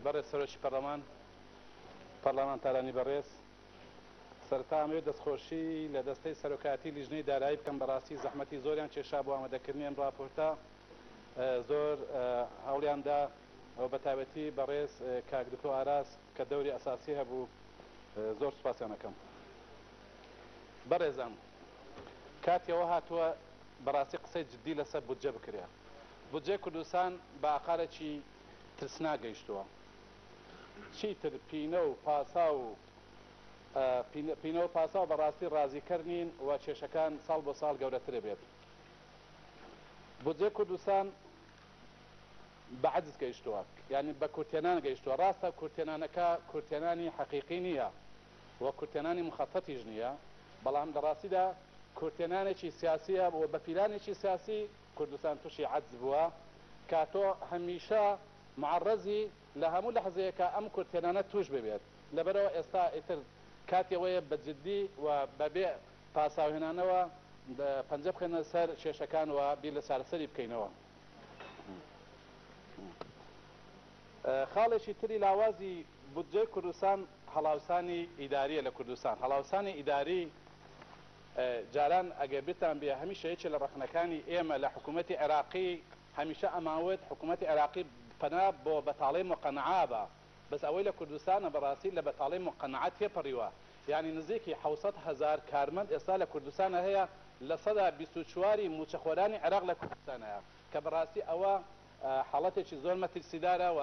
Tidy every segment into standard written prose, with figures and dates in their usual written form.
بەڕێز سەرۆکی پەرلەمان، پەرلەمانتارانی بەڕێز، سەرەتا ئەمەوێت دەستخۆشی لە دەستەی سەرۆکایەتی لیژنەی دارایی بکەم، بەڕاستی زەحمەتی زۆریان کێشا بۆ ئامادەکردنی ئەم ڕاپۆرتە، زۆر هەوڵیان دا و بەتایبەتی بەڕێز کاک دکتۆر ئاراس کە دەوری ئەساسی هەبوو، زۆر سوپاسیان ئەکەم. بەڕێزان کاتی ئەوە هاتووە بەڕاستی قسەی جدی لەسەر بودجە بکرێ. بودجەی کوردستان بە ئاقارێکی ترسناک گەیشتووە. چیتر پینە و پاساو و پینە و پاساو بەڕاستی ڕازیکەر نین و کێشەکان ساڵ بۆ ساڵ گەورەترەبێت. بودجەی کوردستان بە عەجز گەیشتووە، یانی بە کورتهێنان گەیشتووە. ڕاستە کورتهێنانەکە کورتهێنانی حەقیقی نییە و کورتهێنانی موخەتەتیش نییە، بەڵام لە ڕاستیدا کورتهێنانێکی سیاسییە و بە پیلانێکی سیاسی کوردستان تووشی عەجز بووە کە تۆ هەمیشە معەڕەزی لە هەموو لەحزەیەکا ئەم کورتهێنانە تووش ببێت. لەبەرئەوە ئێستا ئیتر کاتی ئەوەیە بە جدی و بە بێ پاساوهێنانەوە پەنجە بخەینە سەر کێشەکان و بیر لە چارەسەری بکەینەوە. خاڵێکی تری لاوازی بودجەی کوردستان هەڵاوسانی ئیدارییە لە کوردستان. هەڵاوسانی ئیداری جاران ئەگەر بیرتان بێ هەمیشە یەکێ لە ڕەخنەکانی ئێمە لە حکوومەتی عێراقی هەمیشە ئەمانوت حکوومەتی عێراقی پەنا بۆ بەتاڵەی موقەنەعە با بەس ئەوەی لە کوردستانە بەڕاستی لە بەتاڵەی موقەنەعە تێپەڕیوە یانی نزیکی 700,000 کارمەند ئێستا لە کوردستانا هەیە 24% ی مووچەخۆرانی عێراق لە کوردستانایە کە بەڕاستی ئەوە حاڵەتێکی زۆر مەترسیدارە و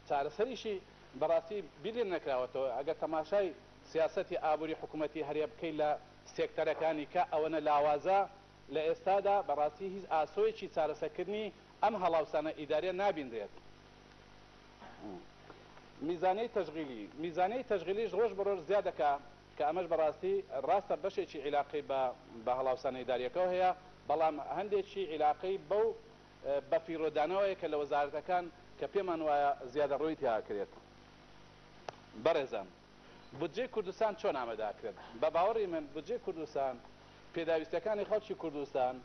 چارەسەریشی بەڕاستی بیر لێ نەکراوەتەوە ئەگەر تەماشای سیاسەتی ئابووری حکوومەتی هەرێم بکەی لە سێکتەرەکانی کە ئەوەنە لاوازە لە ئێستادا بەڕاستی هیچ ئاسۆیەکی چارەسەکردنی ئەم هەڵاوسانە ئیداریە نابینرێت. میزانیەی تەشغیلی، میزانیەی تەشغیلیش ڕۆژ بە ڕۆژ زیاد دەکا کە ئەمەش بەڕاستی ڕاستە بەشێکی عیلاقەی بە بە هەڵاوسانە ئیداریەکەوە هەیە بەڵام هەندێکی عیلاقەی بەو بەفیڕۆدانەوەیە کە لە وەزارەتەکان کە پێمان وایە زیادەڕۆیی تیا ئەکرێت. بەڕێزان بودجەی کوردستان چۆن ئامادە ئەکرێت؟ بە باوەڕی من بودجەی کوردستان پێداویستیەکانی خەڵکی کوردستان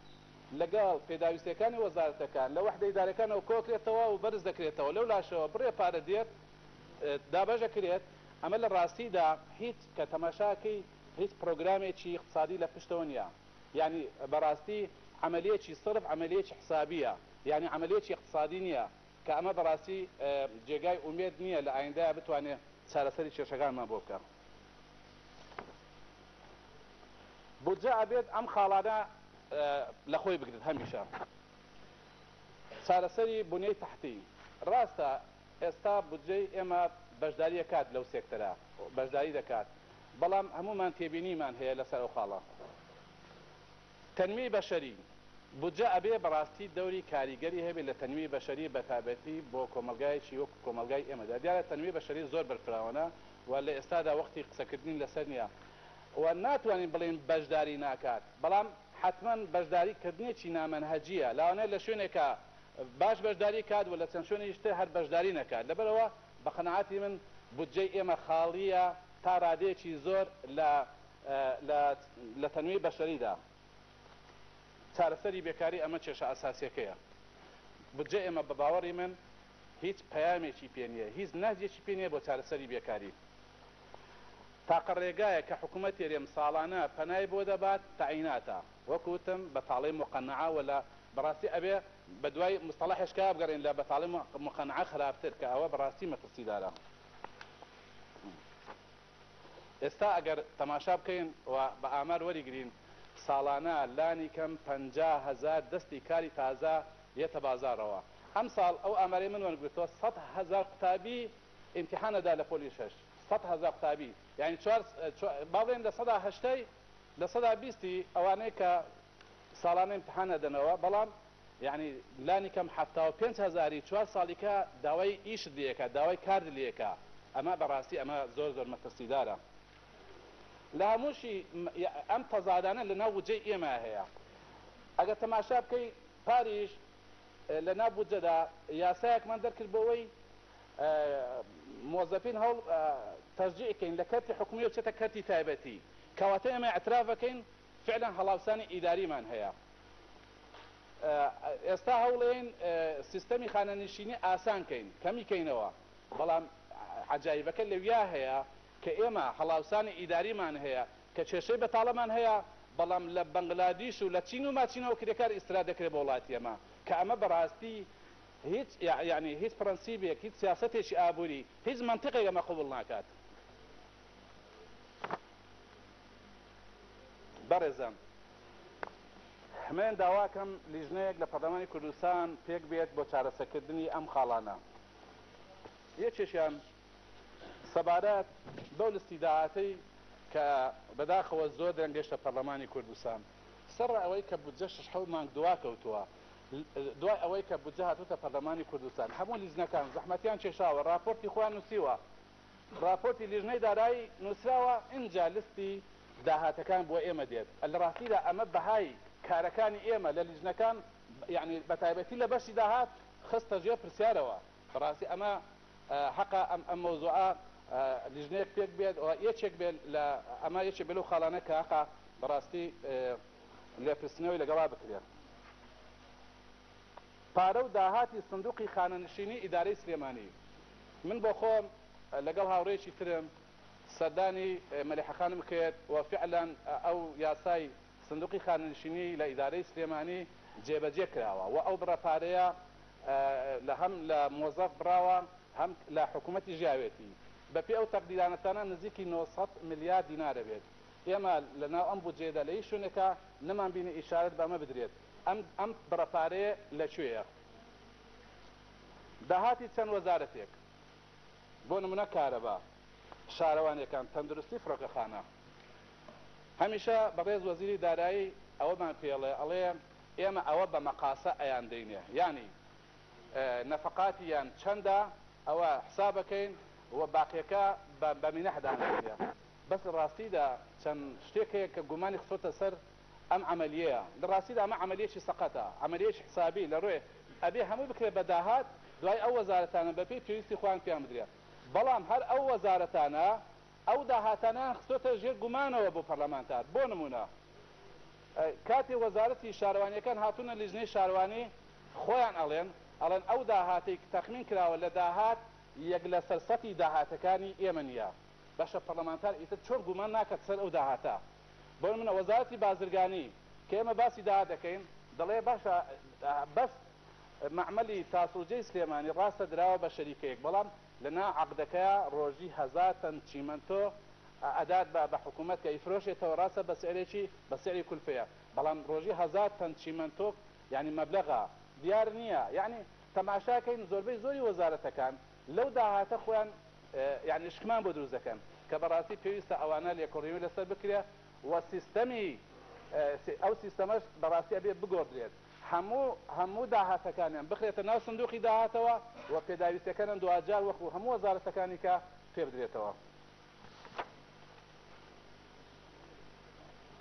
لەگەڵ پێداویستیەکانی وەزارەتەکان لە وەحدە ئیدارەکانەوە کۆکرێتەوە و بەرز دەکرێتەوە لەو لاشەوە بڕێ پارە دێت دابەش ئەکرێت ئەمە لە ڕاستیدا هیچ کە تەماشاکەی هیچ پرۆگرامێکی ئیقتسادی لە پشتەوە نیە یانی بەڕاستی عەمەلیەکی سرف عەمەلیەکی حسابیە یانی عەمەلیەکی ئیقتسادی نیە کە ئەمە بەڕاستی جێگای ئومێد نیە لە ئایندەیا بتوانێ چارەسەری کێشەکانمان بۆ بکا. بودجە ئەبێت ئەم خاڵانە لە خۆی بگرێت هەمیشە. چارەسەری بونیەی تەحتی، ڕاستە ئێستا بودجەی ئێمە بەشداری ئەکات لەو سێکتەرە بەشداری دەکات بەڵام هەموومان تێبینیمان هەیە لەسەر ئەو خاڵە. تەنمیەی بەشەری، بودجە ئەبێ بەڕاستی دەوری کاریگەری هەبێ لە تەنمیەی بەشەری بەتایبەتی بۆ کۆمەڵگایەکی وەکو کۆمەڵگای ئێمەدا دیارە تەنمیەی بەشەری زۆر بەرفراوانە و لە ئێستادا وەختی قسەکردنی لەسەر نیە و ناتوانین بڵێین بەشداری ناکات بەڵام حەتمەن بەشداری کردنێکی نامەنهەجیە لاوانەیە لە شوێنێکا باش بەشداری کات و لە چەند شوێنێکی تر هەر بەشداری نەکات لەبەرئەوە بە قەناعەتی من بودجەی ئێمە خاڵیە تا ڕادەیەکی زۆر لە لە لە تەنمیەی بەشەریدا. چارەسەری بێکاری ئەمە کێشە ئەساسیەکەیە. بودجەی ئێمە بە باوەڕی من هیچ پەیامێکی پێ نییە، هیچ نەهجێکی پێ نییە بۆ چارەسەری بێکاری. تاقە ڕێگایەک کە حکوومەتی هەرێم ساڵانە پەنای بۆ دەبات تەعیناتە. وەک وتم بەتاڵەی موقەنەعە و لە بەڕاستی ئەبێ بە دوای مستەڵەحێشکا بگەڕێین لە بەتاڵەی موقەنەعە خراپتر کە ئەوە بەڕاستی مەترسیدارە. ئێستا ئەگەر تەماشا بکەین و بە ئامار وەریگرین، ساڵانە لانی کەم 50,000 دەستی کاری تازە یەتە بازاڕەوە. ئەمساڵ ئەو ئامارەی من وەرمگرتووە 100,000 قوتابی ئیمتیحان ئەدا لە پۆلی شەش. 100,000 قوتابی یانی چوار با بڵێین 80%ی 20%ی ئەوانەی کە ساڵانە ئیمتیحان ئەدەنەوە، بەڵام یانی لانی کەم 75 هەزاری چوار ساڵیکە داوای ئیشت لێ ئەکا داوای کارت لێ ئەکا ئەمە بەڕاستی ئەمە زۆر زۆر مەترسیدارە لە هەمووشی ئەم تەزادانە لە ناو بودجەی ئێمە هەیە ئەگەر تەماشا بکەی پاریش لە ناو بودجەدا یاسایەکمان دەرکرد بۆ ئەوەی مۆزەفین هەوڵ تەشجیع کەین لە کەرتی حکومی و بچێتە کەرتی تایبەتی کەواتە ئێمە اعتراف ئەکەین فعلا هەڵاوسانی ئیداریمان هەیە. ئێستا هەوڵێین سیستەمی خانەنشینی ئاسان کەین، کەمی کەینەوە. بەڵام عەجایبەکە لەویا هەیە کە ئێمە هەڵاوسانی ئیداریمان هەیە کە کێشەی بەتاڵەمان هەیە بەڵام لە بەنگلادیش و لە چین و ماچینەوە کرێکار ئیستراد دەکرێت بۆ وڵاتی ئێمە کە ئەمە بەڕاستی هیچ یەعنی هیچ پرەنسیبێک هیچ سیاسەتێکی ئابووری هیچ مەنتقێک ئەمە قبوڵ ناکات. بەڕێزان من داواکەم لیژنەیەک لە پەرلەمانی کوردستان پێک بێت بۆ چارەسەکردنی ئەم خاڵانە یەکێکیان سەبارەت بەو لستی داهاتەی کە بەداخەوە زۆر درەنگ گەشتە پەرلەمانی کوردستان سەرڕای ئەوەی کە بودجە شەش حەوت مانگ دواکەوتووە دوای ئەوەی کە بودجە هاتووتە پەرلەمانی کوردستان هەموو لیژنەکان زەحمەتیان کێشاوە ڕاپۆرتی خۆیان نووسیوە ڕاپۆرتی لیژنەی دارایی نووسراوە ئینجا لستی داهاتەکان بۆ ئێمە دێت لە ڕاستیدا ئەمە بەهای کارەکانی ئێمە لە لیژنەکان یەعنی بەتایبەتی لە بەشی داهات خستە ژێر پرسیارەوە بەڕاستی ئەمە حەقە ئەم ئەم مەوزوعە لیژنەیەک پێک بێت و یەکێک بێت لە ئەمە یەکێک بێت لەو خاڵانە کە حەقە بەڕاستی لێپرسینەوەی لەگەڵا بکرێت. پارە و داهاتی سندوقی خانەنشینی ئیدارەی سلێمانی من بۆ خۆم لەگەڵ هاوڕێیەکی ترم سەردانی مەلیحە خانم کرد و فعلا ئەو یاسای سندوقی خانەنشینی لە ئیدارەی سلێمانی جێبەجێ کراوە و ئەو بڕە پارەیە لە هەم لە مۆزەف بڕاوە هەم لە حکومەتی ژیاوێتی بە پێی ئەو تەقدیرانەتانە نزیکی 900 ملیار دینارە بێت ئێمە لە ناو ئەم بودجەیەدا لە هیچ شوێنێکا نەمان بینی ئیشارەت بە ئەمە بدرێت ئەم ئەم بڕە پارەیە لە کوێیە؟ داهاتی چەند وەزارەتێک بۆ نمونە کارەبا، شارەوانیەکان، تەندروستی، فڕۆکەخانە. هەمیشە بەڕێز وەزیری دارایی ئەوەمان پێڵێ ئەڵێ ئێمە ئەوە بە مەقاسە ئەیان دەینێ یانی نەفەقاتیان چەندە ئەوە حسابەکەین و باقیەکە بە مینەح دانەدەینێ بەس لە ڕاستیدا چەند شتێک هەیە کە گومانی خستۆتە سەر ئەم عەمەلیەیە لە ڕاستیدا ئەمە عەمەلیەکی سەقەتە عەمەلیەکی حسابی لە ڕوێ ئەبێ هەمووی بکرێت بە داهات دوای ئەو وەزارەتانە بەپێی پێویستی خۆیان پێیان بدرێ بەڵام هەر ئەو وەزارەتانە ئەو داهاتانەیان خستۆتە ژێر گومانەوە بۆ پەرلەمانتار بۆ نمونە کاتێ وەزارەتی شارەوانیەکان هاتونە لیژنەی شارەوانی خۆیان ئەڵێن ئەڵێن ئەو داهاتەی تەخمین کراوە لە داهات یەک لەسەر سەتی داهاتەکانی ئێمە نیە باشە پەرلەمانتار ئیتر چۆن گومان ناکات سەر ئەو داهاتە بۆ نمونە وەزارەتی بازرگانی کە ئێمە باسی داهات دەکەین دەڵێ باشە بەس مەعمەلی تاسڵوجەی سلێمانی ڕاستە دراوە بە شەریکەیەک بەڵام لە نا عەقدەکەیا ڕۆژی هەزا تەن چیمەنتۆ ئەدات بە بە حکومەت کە ئیفرۆشێتەوە ڕاستە بە سعرێکی بە سعری کولفەیە بەڵام ڕۆژی هەزا تەن چیمەنتۆ یانی مەبلەغە دیار نییە یانی تەماشا کەین زۆربەی زۆری وەزارەتەکان لەو داهاتە خۆیان یانی شکمان بۆ دروست دەکەن کە بەڕاستی پێویستە ئەوانە لێکۆڵینەوەی لەسەر بکرێ و سیستەمی ئەو سیستەمەش بەڕاستی ئەبێ بگۆڕدرێت هەموو هەموو داهاتەکانیان بخرێتە ناو سندوقی داهاتەوە و پێداویستیەکانیان دواجار وەکو هەموو وەزارەتەکانی کە پێ بدرێتەوە.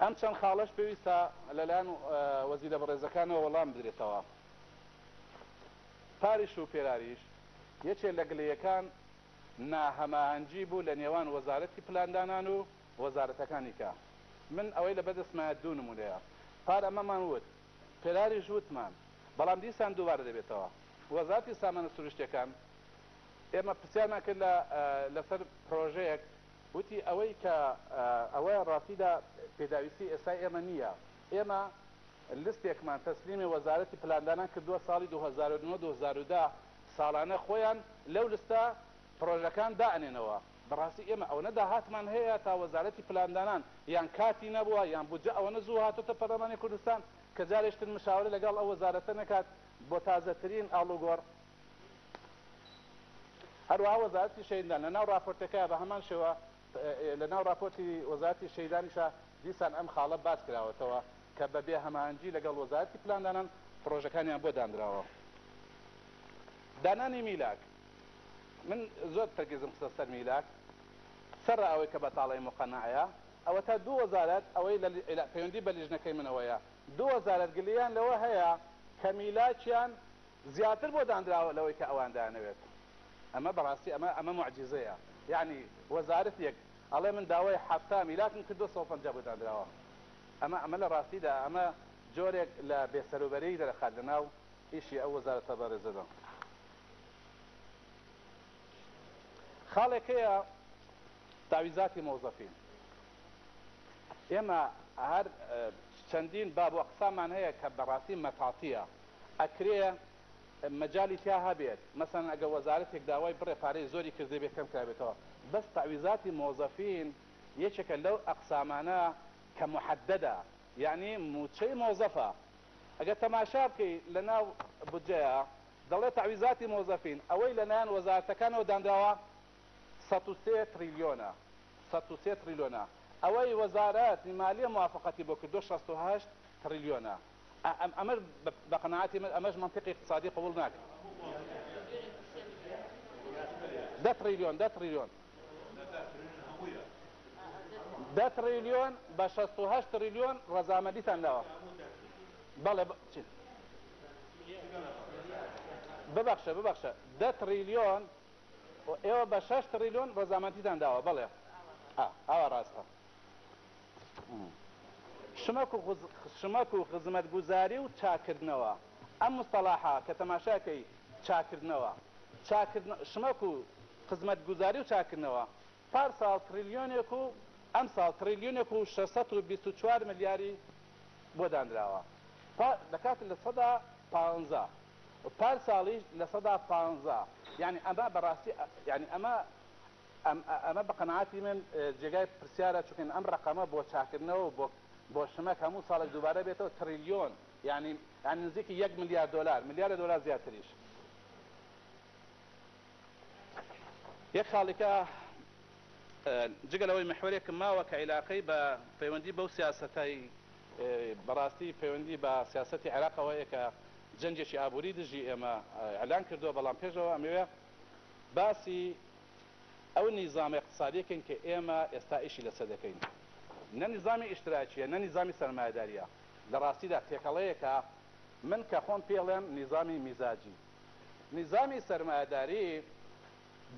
ئەم چەند خاڵەش پێویستە لەلایەن وەزیرە بەڕێزەکانەوە وەڵام بدرێتەوە. پاریش و پێراریش یەکێ لە گلەیەکان ناهەماهەنگی بوو لە نێوان وەزارەتی پلاندانان و وەزارەتەکانی کە من ئەوەی لە بەردەستمایە دوو نمونەیە پار ئەمەمان وت پێراریش وتمان بەڵام دیسان دووبارە دەبێتەوە وەزارەتی سامانە سروشتیەکان ئێمە پرسیارمان کرد لە لەسەر پرۆژەیەک وتی ئەوەی کە ئەوە ڕاستیدا پێداویستی ئێستای ئێمە نییە ئێمە لستێکمان تەسلیمی وەزارەتی پلاندانان کردووە ساڵی 2009 2010 ساڵانە خۆیان لەو لستە پرۆژەکان دائەنێنەوە بەڕاستی ئێمە ئەوەنە داهاتمان هەیە تا وەزارەتی پلاندانان یان کاتی نەبووە یان بودجە ئەوەنە زوو هاتۆتە پەرلەمانی کوردستان کە جارێکی تر مشاورە لەگەڵ ئەو وەزارەتە نەکات بۆ تازەترین ئاڵوگۆڕ. هەروەها وەزارەتی شەهیدان لە ناو ڕاپۆرتەکە بە هەمان شێوە لە ناو ڕاپۆرتی وەزارەتی شەهیدانیشا دیسان ئەم خاڵە باس کراوەتەوە کە بە بێ هەماهەنگی لەگەڵ وەزارەتی پلاندانان پڕۆژەکانیان بۆ دانراوە. دانانی میلاک، من زۆر تەرکیزم خستە سەر میلاک سەرا ئەوەی کە بەتاڵەی موقەنەعەیە ئەوەتا دوو وەزارەت ئەوەی لە پەیوەندی بە لیژنەکەی منەوەیە دوو وەزارەت گلەییان لەوە هەیە کە میلاکیان زیاتر بۆ دانراوە لەوەی کە ئەوان دەیانەوێت ئەمە بەڕاستی ئەمە ئەمە موعجیزەیە یەعنی وەزارەتێک ئەڵێ من داوای 70 میلاکم کردووە 150 بۆ دانراوە ئەمە ئەمە لە ڕاستیدا ئەمە جۆرێک لە بێسەروبەری دەرەخات لەناو ئیشی ئەو وەزارەتە بەڕێزەدا. خاڵێک هەیە تاویزاتی مۆزەفین. ئێمە هەر چەندین باب و ئەقساممان هەیە کە بەڕاستی مەتاتییە، ئەکرێ مەجالی تیا هەبێت، مەسەلەن ئەگەر وەزارەتێک داوای بڕێ پارەی زۆری کردبێ کەم کرابێتەوە، بەس تەعویزاتی مۆزەفین یەکێکە لەو ئەقسامانە کە موحەدەدە، یەعنی مووچەی مۆزەفە. ئەگەر تەماشا بکەی لەناو بودجەیا دەڵێ تەعویزاتی مۆزەفین ئەوەی لەلایەن وەزارەتەکانەوە دانراوە 103 تریلیۆنە، 103 تریلیۆنە، ئەوەی وەزارەتی مالیە موافەقەتی بۆ کردووە 68 تریلیۆنە. ئەمەش بە قەناعەتی من ئەمەش مەنتیقی ئیقتسادی قبوڵ ناکات. دە تریلیۆن، دە تریلیۆن. دە تریلیۆن بە 68 تریلیۆن ڕەزامەندیتان داوە. بەڵێ چی؟ ببەخشە ببەخشە دە تریلیۆن ئێوە بە شەش تریلیۆن ڕەزامەندیتان داوە بەڵێ ئاوا ڕاستە. شمەک و خزمەتگوزاری و چاککردنەوە، ئەم مستەڵاحە کە تەماشاکەی چاککردنەوە، شمەک و خزمەتگوزاری و چاککردنەوە، پار ساڵ تریلیۆنێک و ئەمساڵ تریلیۆنێک و 624 ملیاری بۆ دانراوە، دەکات 15% و پار ساڵیش 15%، یانی ئەمە بەڕاستی یانی ئەمە ئەمە بە قەناعەتی من جێگای پرسیارە چونکە ئەم ڕەقەمە بۆ چاکردنەوە و بۆ شمەک هەموو ساڵێک دووبارە بێتەوە تریلیۆن یانی یانی نزیکی یەک ملیار دۆلار ملیارە دۆلار زیاتریش. یەک خاڵیکە جگە لەوەی محوەرێکم ماوە کە عیلاقەی بە پەیوەندی بەو سیاسەتای بەڕاستی پەیوەندی بە سیاسەتی عێراقەوە هەیە کە جەنگێکی ئابووری دژی ئێمە ئیعلان کردووە بەڵام پێشەوە ئەمەوێ باسی ئەو نیزامە ئیقتسادیە کەین کە ئێمە ئێستا ئیشی لەسەر دەکەین. نە نیزامی ئیشتراکیە نە نیزامی سەرمایەداریە. لە ڕاستیدا تێکەڵەیەکە من کە خۆم پێڵێم نیزامی میزاجی. نیزامی سەرمایەداری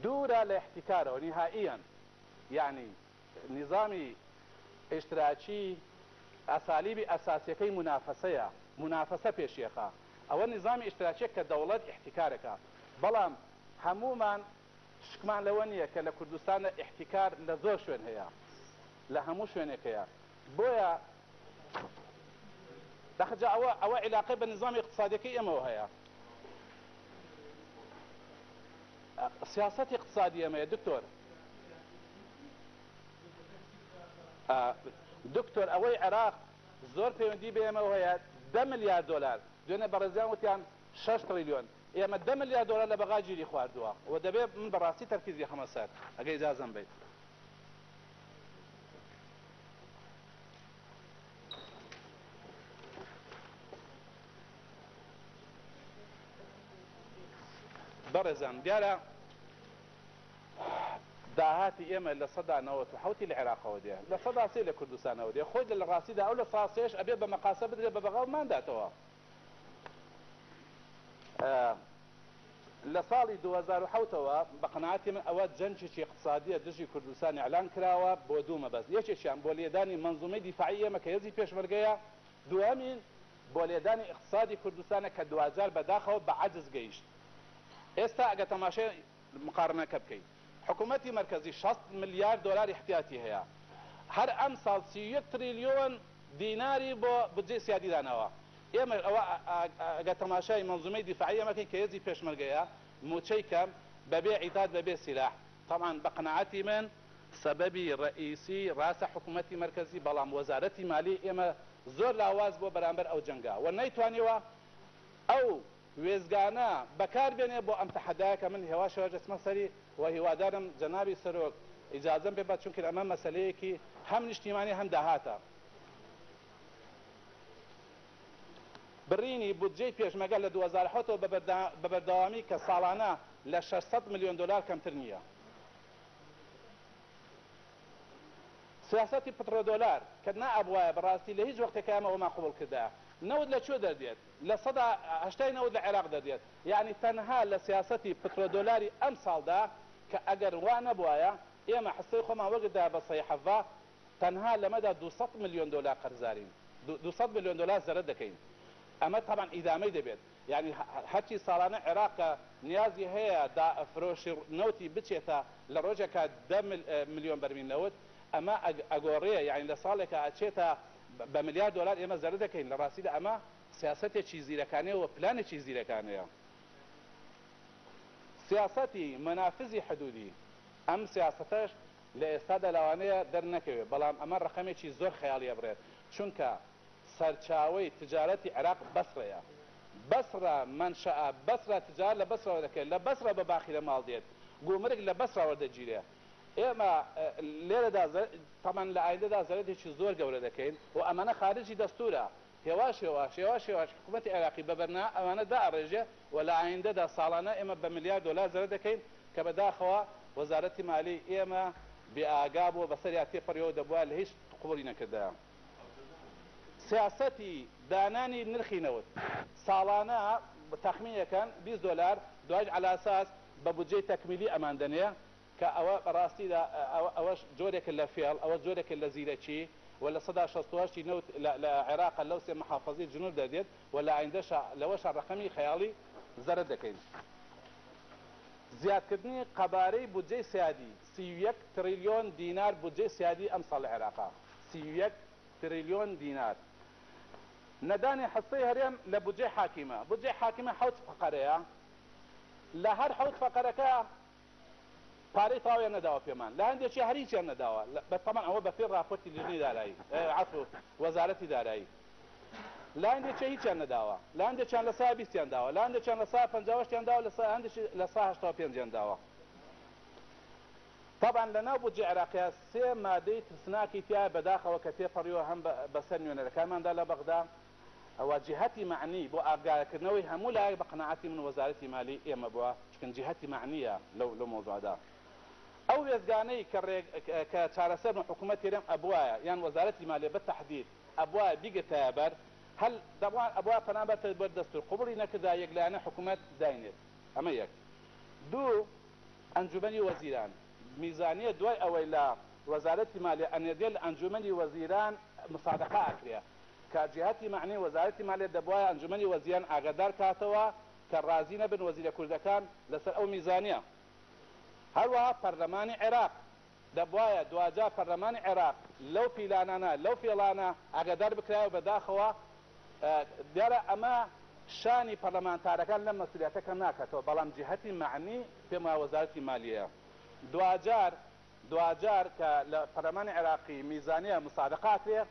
دوورە لە ئیحتیکارەوە نیهائیەن. یەعنی نیزامی ئیشتراکی ئەسالیبی ئەساسیەکەی مونافەسەیە، مونافەسە پێشیەخا. ئەوە نیزامی ئیشتراکیە کە دەوڵەت ئیحتیکارەکا. بەڵام هەموومان شکمان لەوە نییە کە لە کوردستاندا ئیحتیکار لە زۆر شوێن هەیە، لە هەموو شوێنێک هەیە. بۆیە داخە جا ئەوە ئەوە عیلاقەی بە نیزامی ئیقتسادیەکەی ئێمەوە هەیە. سیاسەتی ئیقتسادی ئێمەیە دکتۆر. دکتۆر ئەوەی عێراق زۆر پەیوەندی بە ئێمەوە هەیە دە ملیار دۆلار دوێنێ بەڕێزیان وتیان شەش تڕیلیۆن ئێمە دە ملیار دۆلار لە بەغا گیری خواردووە و دەبێ من بەڕاستی تەرکیزی خەمە سەر ئەگەر ئیجازەم بەیت. بەڕێزان دیارە داهاتی ئێمە 97% ی لە عێراقەوە دێ، 3% لە کوردستانەوە دێ، خۆی لە ڕاستیدا ئەو 3% ئەبێ بە مەقاسە بدرێ بە بەغا و مانداتەوە. لە ساڵی 2007ەوە بە قەناعەتی من ئەوە جەنگێکی ئیقتسادیە دژی کوردستان ئیعلان کراوە بۆ دوو مەبەست، یەکێکیان بۆ لێدانی مەنزومەی دیفاعی ئێمە کە هێزی پێشمەرگەیە، دووەمین بۆ لێدانی ئیقتسادی کوردستانە کە دواجار بەداخەوە بە عەجز گەیشت. ئێستا ئەگەر تەماشای مقارنەکە بکەی حکوومەتی مەرکەزی 60 ملیار دۆلار ئیحتیاتی هەیە، هەر ئەمساڵ 31 تریلیۆن دیناری بۆ بودجەی سیادی داناوە. ئێمە ئەوە ئەگەر تەماشای مەنزومەی دیفاعی ئێمە بکەین کە هێزی پێشمەرگەیە، مووچەی کەم، بەبێ عیتاد بەبێ سیلاح، تەبعەن بە قەناعەتی من سەبەبی ڕەئیسی ڕاستە حکوومەتی مەرکەزی بەڵام وەزارەتی مالی ئێمە زۆر لاواز بووە بەرامبەر ئەو جەنگە و نەیتوانیوە ئەو وێستگانە بەکار بێنێ بۆ ئەم تەحەدایە کە من هێواش هێواش دەچمە سەری و هیوادارم جەنابی سەرۆک ئیجازەم پێ بات چونکە ئەمە مەسەلەیەکی هەم نیشتیمانی هەم داهاتە. بڕینی بودجەی پێشمەگە لە 2007 ەوە بە بەردەوامی کە ساڵانە لە 600 ملیۆن دۆلار کەمتر نییە. سیاسەتی پترۆدۆلار کە نائەبوایە بەڕاستی لە هیچ وەختێکا ئێمە ئەوەمان قبوڵ کردایە. نەوت لە کوێ دەردێت؟ 80% نەوت لە عێراق دەردێت. یەعنی تەنها لە سیاسەتی پترۆدۆلاری ئەمساڵدا کە ئەگەر وا نەبوایە ئێمە حسەی خۆمان وەگردایە بە سەیحەڤا تەنها لەمەدا 200 ملیۆن دۆلار قەرزارین، 200 ملیۆن دۆلار زەرەر دەکەین. ئەمە تەبعەن ئیدامەی دەبێت. یانی هەرچی ساڵانە عێراق کە نیازی هەیە دا فرۆشی نەوتی بچێتە لە ڕۆژێکا دە ملیۆن بەرمیل نەوت ئەمە ئەگۆڕێ یانی لە ساڵێکا ئەچێتە بە ملیار دۆلار ئێمە زەرەر دەکەین لە ڕاستیدا ئەمە سیاسەتێکی زیرەکانەیە و پلانێکی زیرەکانەیە. سیاسەتی مەنافزی حدودی، ئەم سیاسەتەش لە ئێستادا لەوانەیە دەرنەکەوێت، بەڵام ئەمە ڕەقەمێکی زۆر خەیاڵی ئەبڕێت، چونکە سەرچاوەی تجارەتی عێراق بەسرەیە، بەسرە مەنشەئە، بەسرە تجارەت لە بەسرەوە دەکرێت، لە بەسرە بە باخیرە ماڵ دێت، گومرگ لە بەسرە وەردەگیرێ. ئێمە لێرەدا تەبعەن لە ئایندەدا زەرەرێکی زۆر گەورە دەکەین و ئەمانە خارجی دەستوورە، هێواش هێواش هێواش هێواش حکومەتی عێراقی بە بەرنا ئەوانە دائەڕێژێ و لە ئایندەدا ساڵانە ئێمە بە ملیار دۆلار زەرەر دەکەین کە بە داخەوە وەزارەتی مالی ئێمە بێ ئاگا بووە بەسەریا تێپەڕیەوە دەبوایە لە هیچ قبوڵی نەکردایە. سیاسەتی دانانی نرخی نەوت ساڵانە تەخمین ئەکەن 20 دۆلار دوایش عەلاساس بە بودجەی تەکمیلی ئەمان دەنێ کە ئەوە بە ڕاستیدا ئەوەش جۆرێکە لە فێڵ، ئەوە جۆرێکە لە زیرەکی و 68% ی نەوت لە عێراقە لەو سێ محافەزەی جنوب دەردێت و لە ئایندەشا لەوەشا ڕەقەمی خەیاڵی زەرەر دەکەین. زیادکردنی قەبارەی بودجەی سیادی، 31 تڕیلیۆن دینار بودجەی سیادی ئەمساڵ لە عێراقە، 31 تڕیلیۆن دینار. نەدانی حسەی هەرێم لە بودجەی حاکیمە، بودجەی حاکیمە حەوت فقەرەیە، لە هەر حەوت فەقەرەکە پارەی تەواویان نەداوە پێمان لە هەندێکی هەر هیچیان نەداوە بە تەمان ئەوە بەپێی ڕاپۆرتی لیژنەی دارایی عەفو وەزارەتی دارایی لە هەندێکی هیچیان نەداوە لە هەندێکیان لە سا بیستیان داوە لە هەندێکیان لە سا پەنجاوەشتیان داوە لە سا هەندێکی لە سا هەشتا و پێنجیان داوە طبعا لە ناو بودجەی عێراقیا سێ مادەی ترسناکی تیایە بەداخەوە کە تێپەڕیوە هەم بەسەر نوێنەرەکانماندا لە بەغدا ئەوە جیهەتی مەعنی بۆ ئاگاکردنەوەی هەموو لایەک بە قەناعەتی من وەزارەتی مالی ئێمە بووە چونکە جیهەتی مەعنیە لەو لەو مەوزوعەدا ئەو وێستگانەی کە ڕێگ کە چارەسەر بن حکوومەت هەرێم ئەبوایە یان وەزارەتی مالیە بە تەحدید ئەبوایە بیگرتایە بەر هەل دەبوا ئەبوایە پەنا بەرتە بەر دەستور قبوڵی نەکردا یەک لایەنە حکوومەت داینێت ئەمە یەک دوو ئەنجومەنی وەزیران میزانیە دوای ئەوەی لە وەزارەتی مالیە ئەنێردرێ لە ئەنجومەنی وەزیران مسادەقە ئەکرێ کە جیهەتی مەعنی وەزارەتی مالیە دەبوایە ئەنجومەنی وەزیران ئاگادار کاتەوە کە ڕازی نەبن وەزیرە کوردەکان لەسەر ئەو میزانیە. هەروەها پەرلەمانی عێراق دەبوایە دواجار پەرلەمانی عێراق لەو پیلانانە لەو فێڵانە ئاگادار بکرایەوە بەداخەوە دیارە ئەمە شانی پەرلەمانتارەکان لەم مەسولیاتە کەم ناکاتەوە بەڵام جیهەتی مەعنی پێم وایە وەزارەتی مالیەیە دواجار دواجار کە لە پەرلەمانی عێراقی میزانیە مسادەقە ئەکرێ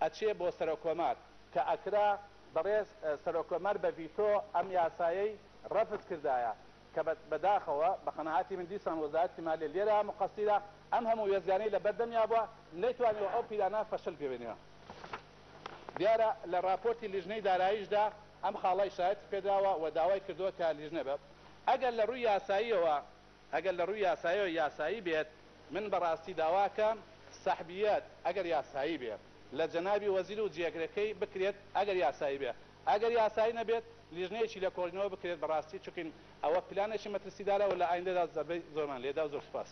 ئەچێ بۆ سەرۆک کۆمار کە ئەکرا بەڕێز سەرۆک کۆمار بە ڤیتۆ ئەم یاسایەی ڕەفز کردایە کە بە داخەوە بە قەناعەتی من دیسان وەزارەتی مالیە لێرە موقەسیرە ئەم هەموو وێستگانەی لە بەردەمیا بووە نەیتوانیوە ئەو پیلانە فەشەل پێ بێنێ دیارە لە ڕاپۆرتی لیژنەی داراییشدا ئەم خاڵە ئیشارەتی پێدراوە و داوای کردووە کە لیژنە بە ئەگەر لە ڕووی یاساییەوە ئەگەر لە ڕووی یاسایەوە یاسایی بێت، من بە ڕاستی داواکەم سەحبیەت ئەگەر یاسایی بێ لە جەنابی وەزیر و جێگرەکەی بکرێت ئەگەر یاسایی بێ ئەگەر یاسایی نەبێت لیژنەیەکی لێکۆڵینەوە بکرێت بە ڕاستی چونکین ئەوە پلانێکی مەترسیدارە و لە ئایندەدا زەربەی زۆرمان لێدا زۆر سوپاس.